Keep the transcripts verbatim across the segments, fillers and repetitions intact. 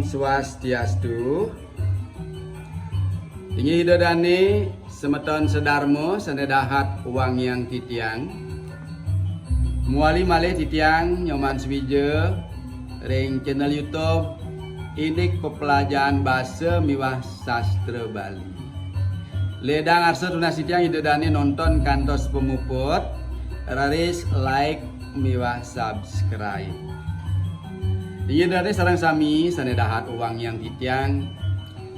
Swastiastu. Inggih Ida dane semeton sedarma sane dahat wangiang titiang. Muali malih titiang Nyoman Swija ring channel YouTube Indik Pepelajaran Basa miwah Sastra Bali. Ledang arsa tunas titiang Ida dane nonton kantos pamuput, raris like miwah subscribe. Ida dane sareng sami sane dahat wangiang titiang.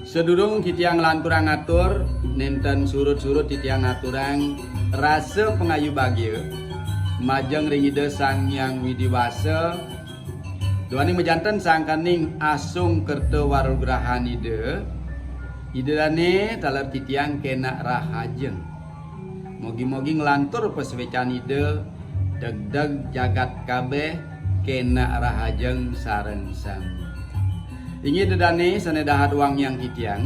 Sadurung titiang nglanturang atur, nenten surut-surut titiang ngaturang rasa pangayu bagia majeng ring Ida Sang Hyang Widi Wasa, duaning majanten sangkaning asung kerta warugrahan Ida, Ida dane taler titiang kenak rahajeng. Mogi-mogi nglantur pasuecan Ida, degdeg jagat kabeh kenak rahajeng sareng sami. Inggih Ida dane sane dahat wangiang titiang,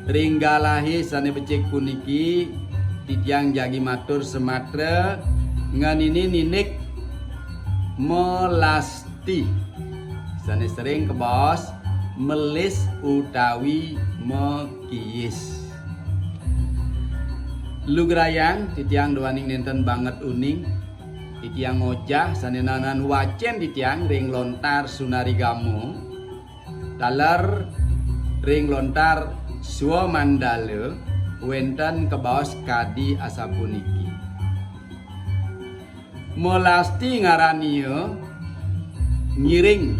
ring galahe sane becik puniki titiang jagi matur samatra nganinin indik melasti, sane sering kabaos melis utawi makiis. Lugrayang titiang duaning nenten banget uning, titiang ngojah sane nanan wacen titiang ring lontar Sunarigama, taler ring lontar Swamandala wenten kabaos kadi asapuniki. Melasti ngarania ngiring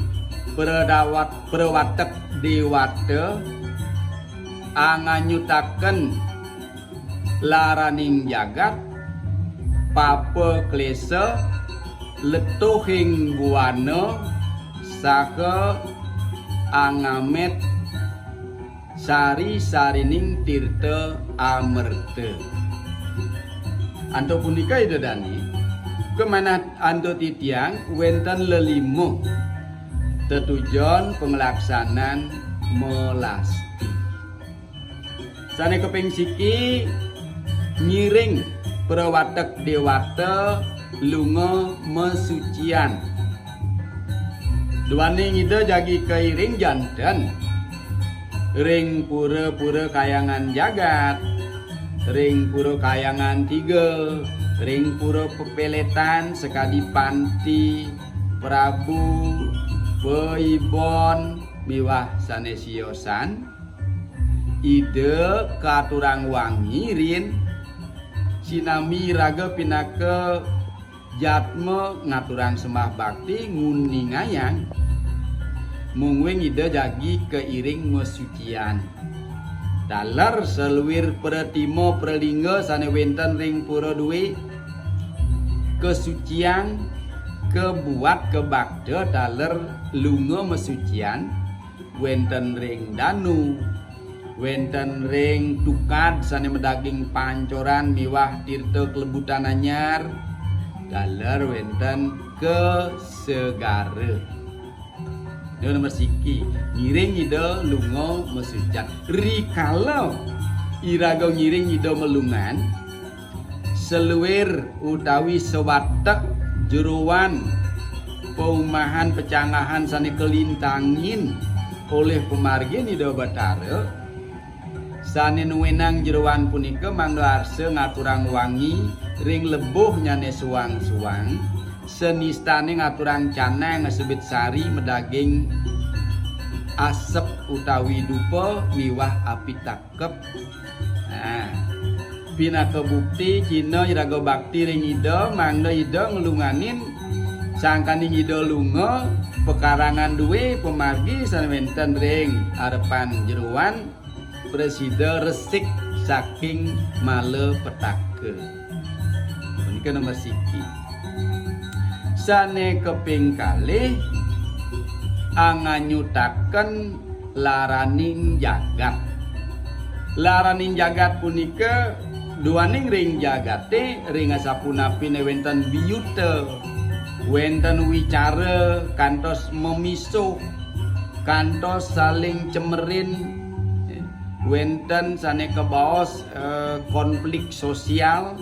pradawat-, prawatek dewata anganyutaken laraning jagat, papa klesa, letuhing buana, saha angamet sari-sarining tirta amerta. Antuk punika Ida dane, kamanah antuk titiang wenten lelima tetujon panglaksanan melasti. Sane kaping siki, ngiring prawatek dewata lunga masucian. Duaning Ida jagi kairing janten ring pura-pura kayangan jagat, ring pura kayangan tiga, ring pura pepeletan sakadi panti, prabu, paibon, miwah sane siosan. Ida katurang wangi rin, sinami iraga pinaka jatma ngaturang sembah bakti nguningayang, mungguing Ida jagi kairing masucian. Taler saluir pratima pralingga sane wenten ring pura due, kasuciang kabuat kabakta taler lunga masucian, wenten ring danu, wenten ring tukad sane madaging pancoran miwah tirta klebutan anyar, taler wenten ka segara. Nika nomor siki, ngiring Ida lunga masucian. Rikala iraga ngiring Ida malungan, saluir utawi sawatek jeroan paumahan pacanggahan sane kalintangin olih pamargin Ida Batara, sane nuenang jeroan punika mangda arsa ngaturang wangi ring lebuhnyane suang-suang, sanistane ngaturang canang ngasebit sari madaging asep utawi dupa miwah api tak kep. Nah, pinaka bukti cihna iraga bakti ring Ida, mangda Ida nglunganin sangkaning Ida lunga pakarangan due pamargi sane wenten ring arepan jeroan prasida resik saking malapetaka. Punika nomor siki. Sane kaping kalih, anganyutaken laraning jagat. Laraning jagat punika duaning ring jagate, ring asapunapine wenten biyuta, wenten wicara kantos mamisuh, kantos saling cemerin, wenten sane kabaos, eh, konflik sosial,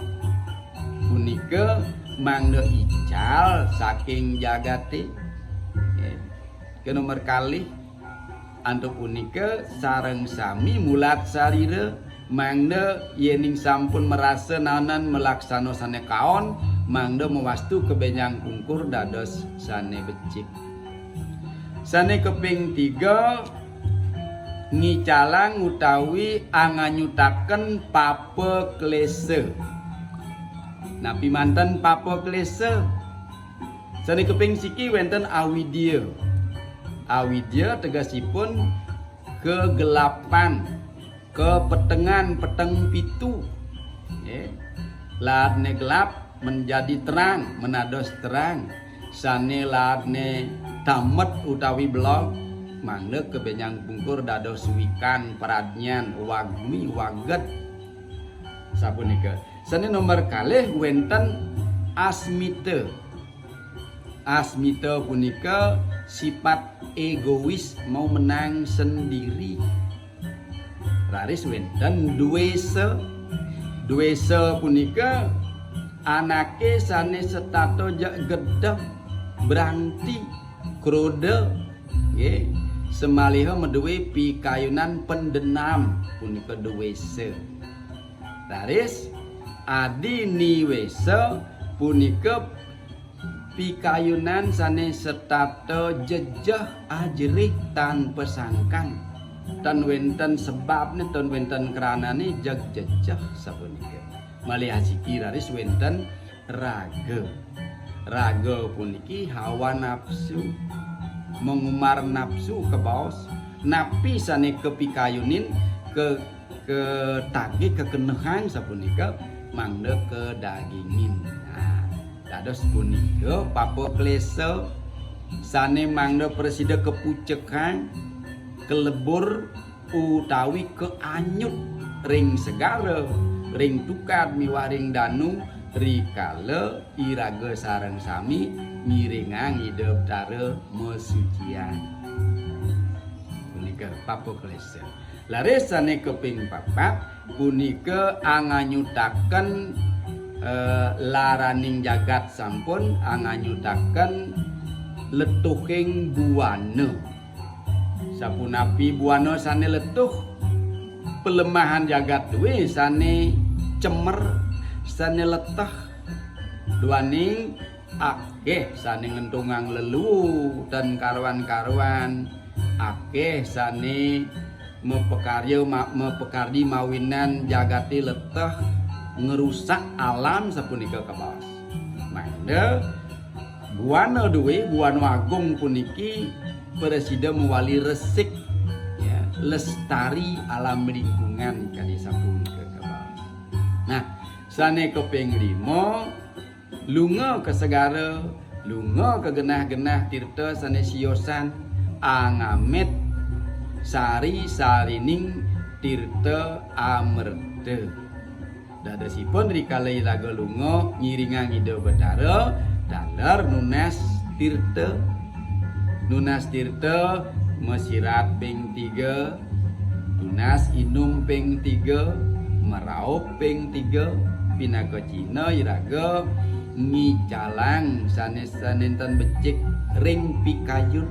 punika mangda ical saking jagate. Nggih. Ke nomor kalih, Antuk punika sareng sami mulat sarira, mangda yening sampun marasa naenan malaksana sane kaon, mangda mawastu kabenjang pungkur dados sane becik. Sane kaping tiga, ngicalang utawi anganyutaken papa klesa. Napi manten papa klesa? Sane kaping siki wenten awidya. Awidya tegesipun kegelapan, kepetengan, peteng pitu. Nggih. Laadne gelap menjadi terang, menados terang. Sane laadne tamet utawi belog, mangda kabenjang pungkur dados wikan, pradnyan, wagmi, waget. Sapunika. Sane nomor kalih wenten asmita. Asmita punika sifat egois, mau menang sendiri. Raris wenten dwesa. Dwesa punika anake sane setata ja-, gedeg, branti, kroda, nggih, samaliha madue pikayunan pendendam, punika dwesa. Raris adiniwesa punika pikayunan sane setata jejeh ajerih tanpa sangkan. Tan wenten sebabne, tan wenten kranane, jeg jejeh sapunika. Malih asiki raris wenten raga. Raga puniki hawa nafsu, mengumar nafsu kabaos, napi sane kapikayunin, ke, katagih, kakenehang sapunika, mangda kadagingin. Nah, dados punika papa klesa sane mangda prasida kapucekang, kalebur utawi kaanyut ring segara, ring tukad miwah ring danu, rikala iraga sareng sami ngiringang Ida Betara masucian. Punika papa klesa. Laris sane kaping papat punika anganyutaken, eh, laraning jagat sampun, anganyutaken letuhing buana. Sapunapi buana sane letuh, pelemahan jagat duwe sane cemer, sane leteh, duaning akeh sane ngentungang lelu tan karuan-karuan, akeh sane mapakarya ma-, mapakardi mawinan jagate leteh, ngrusak alam sapunika kabaos. Mangda buana duwe, buana agung puniki prasida mawali resik, ya, lestari alam lingkungan kadi sapunika kabaos. Nah, sane kaping lima, lunga ka segara, lunga ka genah-genah tirta sane siosan, angamit sari-sarining tirta amerta. Dadosipun rikala iraga lunga ngiringang Ida Betara, taler nunas tirta. Nunas tirta masirat ping tiga, tunas inum ping tiga, maraup ping tiga, pinaka cihna iraga ngicalang sane, sane ten becik ring pikayun.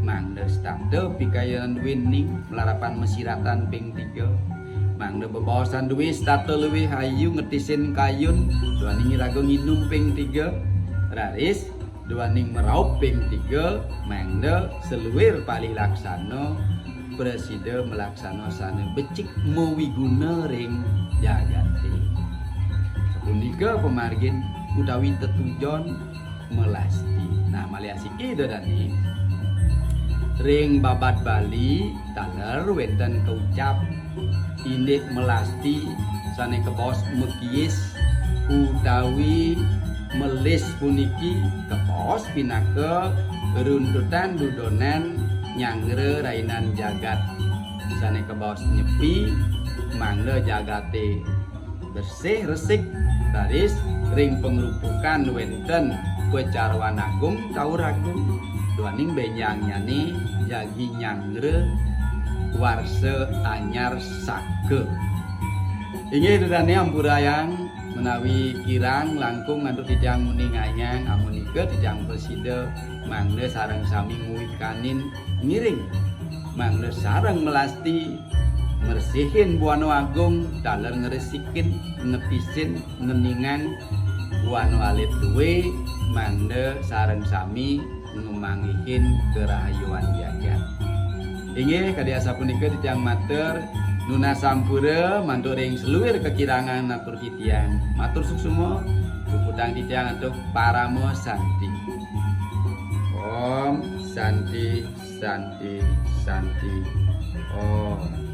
Mangda setata pikayunan duwe ning malarapan masiratan ping tiga. Mangda bebaosan duwe setata luwih ayu ngetisin kayun, duaning iraga nginum ping tiga. Raris duaning maraup ping tiga, mangda saluir palih laksana prasida malaksana sane becik mawiguna ring jagate. Sapunika pamargin utawi tetujon melasti. Nah, malih asiki ida dane ring babad Bali taler wenten kaucap indik melasti sane kabaos makiis utawi melis puniki kabaos pinaka runtutan dudonan nyanggra rainan jagat sane kabaos nyepi mangda jagate bersih resik, raris ring pangrupukan wenten pacarwan agung Taur Agung, duaning benjangnyane jagi nyanggra warsa anyar saka. Inggih, ida dane ampurayang menawi kirang langkung antuk titiang muni ngayang, amunika titiang prasida mangda sareng sami nguikanin ngiring mangda sareng melasti mersihin Buana Agung taler ngresikin, nepisin, ngeningang Buana Alit duwe, mangda sareng sami ngemanggihin kerahayuan jagat. Inggih, kadi asapunika titiang matur nunas sampura mantuk ring seluir kakirangan atur titiang. Matur suksma, puputang titiang antuk parama santi. Om Santi, Santi, Santi. Om.